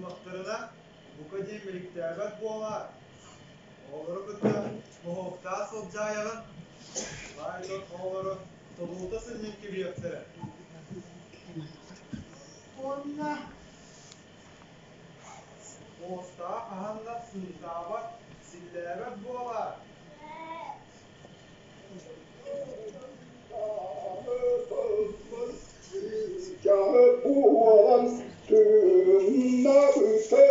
Уһуннахтарына, бука диэн мэликтээбэт буолаар, оҕолору кытта моһуоктаах сылдьаайаҕын, баай дьон оҕолоро тобулута сынньан кэбиһиэхтэрэ. Уонна муостаҕа хаһан да сыыҥтаабат, силлээбэт буолаар. Буолан тыыннабыта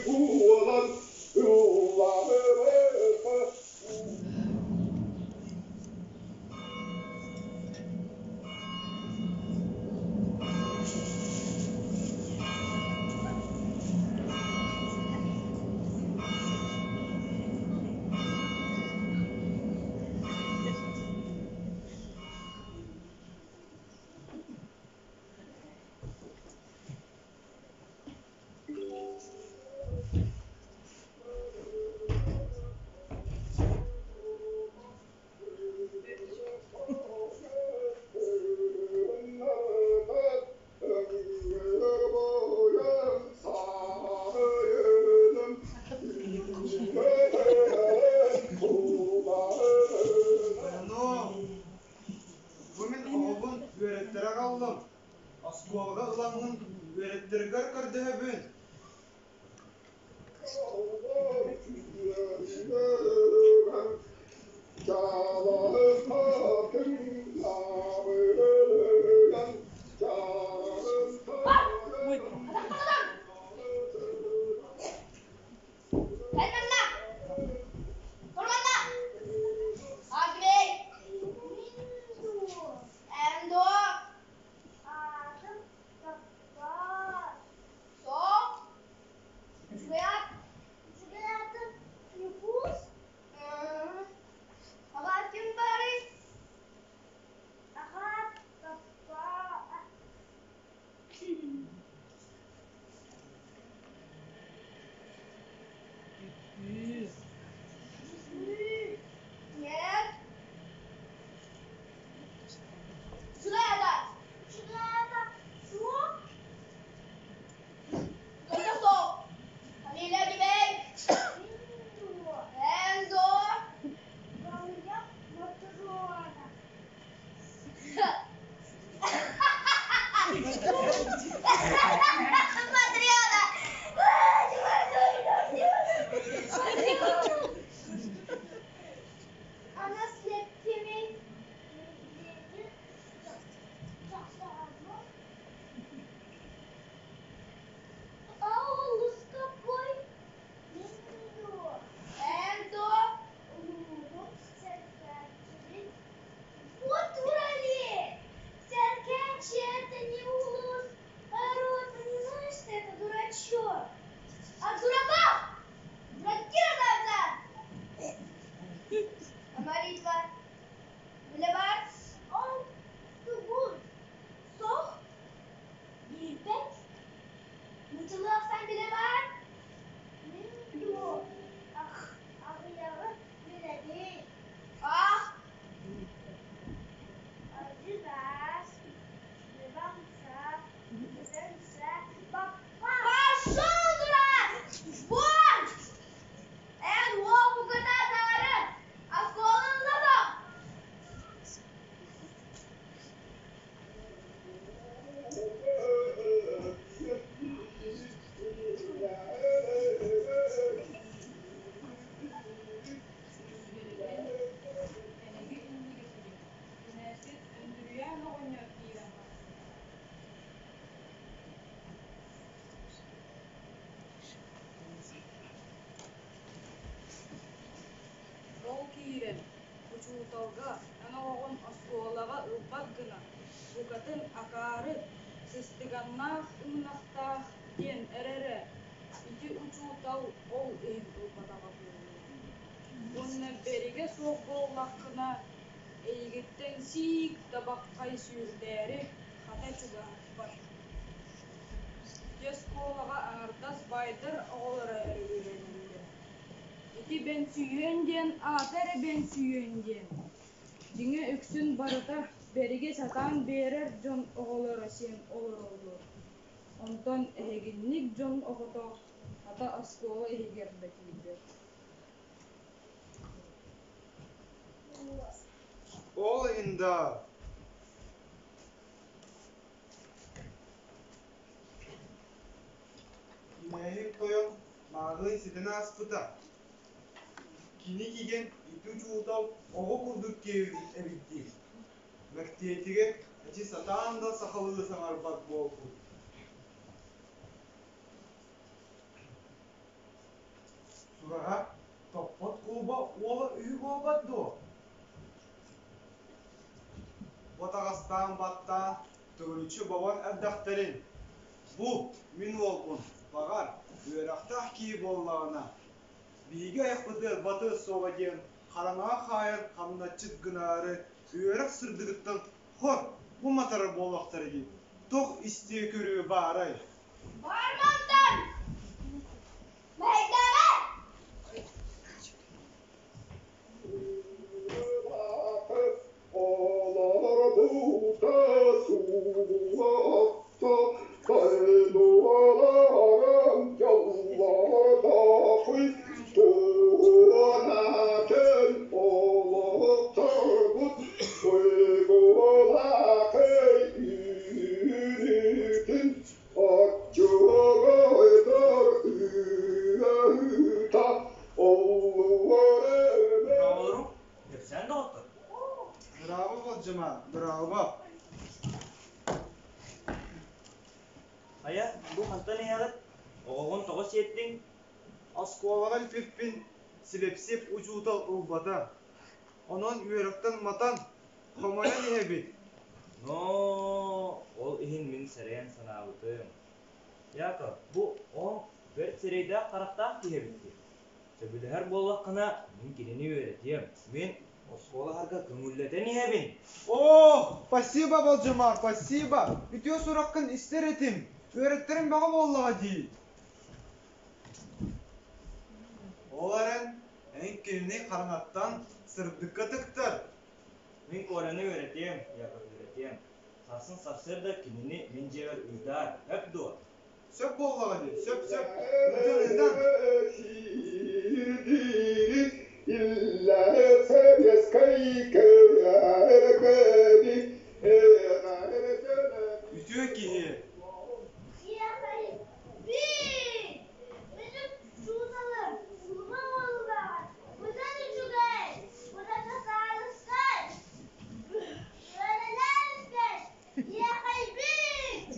буолан ыллаабыта. Ону бу мин оҕобун үөрэттэрэ аҕаллым, оскуолаҕа ыламмын үөрэттэргэр көрдөһөбүн. Эһиги иннигитигэр кинээскит Өндүрүйээн оҕонньор киирэн тахсыбыта Ол киирэн, учууталга эн оҕоҕун оскуолаҕа ылбат гына, букатын акаары, сыстыганнаах ымынахтаах диэн эрэрэ, ити учуутал ол иһин ылбатаҕа буолуо. Уонна бэригэ суох буоллаххына, эйигиттэн сиик табаххай сүүрдээри хата чугаһаппат. Ити оскуолаҕа аҥардас баайдар оҕолоро эрэ үөрэнэллэр. Ити бэнсүйүөн диэн аата эрэ бэнсүйүөн диэн, дьиҥэ үксүн барыта бэриги сатаан биэрэр дьон оҕолоро сиэн олороллор. Онтон эһигинник дьон оҕото хата оскуола иһигэр да киирбэт. Ол иһин даа Кинээһик тойон мааҕын ситэн ааспыта. Кини кигэн ити учуутал оҕо курдук киэбирбит эбит дии. Мэктиэтигэр эчи сатаан да сахалыы саҥарбат буолбут. Сураҕа, Топпот кулуба уола үһү буолбат дуо? Батаҕастаан баттаан, төгүрүччү бобон эрдэхтэрин, бу мин уолбун, баҕар, үөрэхтээх киһи буоллаҕына, биһиги айахпытыгар батыа суоҕа диэн хараҥаҕа хаайан хамначчыт гынаары үөрэх сырдыгыттан хор бу матарар буоллахтара дии, туох истиэ-көрүө баарай? Бармантан! Мэһэйдээҕэ! Олорбута суулатта, Тайдуаларым дьоллордоохуй, Туона кэл олохторбут, Уйгулаахый үүнүүтүн, Оччугуйдор үөһүтэ, Браво, кэпсээн доҕоттор. Браво, Болдьумаан, браво! Хайа, бу хантан иһэҕит? Оҕоҕун тоҕо сиэттиҥ? Оскуолаҕа илпиппин Силэпсиэп учуутал ылбата. Онон үөрэхтэн матан, хомойон иһэбит. Но ол иһин мин сэрэйэн санаабытым. Яков, бу оҕоҥ бэрт сирэйдээх-харахтаах киһи эбит дии. Сөбүлэһэр буоллаххына, мин кинини үөрэтиэм. Мин оскуола аһарга көҥүллэтэн иһэбин. О, спасибо, Болдьумаар, спасибо! Үтүө сураххын истэр этим. Үөрэттэрим бөҕө буоллаҕа дии. Ол эрэн, эн кинини хараҥаттан сырдыкка тыктар. Мин Коляны үөрэтиэм, Яков үөрэтиэм. Сарсын сарсыарда кинини мин дьиэбэр ыытаар, сөп дуо? Сөп буоллаҕа дии, сөп-сөп. Ыытан, ыытан. Үтүө киһи. Мин учууталым кулуба уолугар быдан үчүгэй, быдан саарыскай, үөрэнээскэй, иэхэйбит!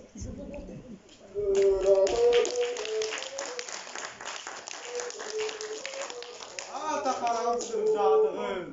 Аата хараҕым сырдаатаҕын.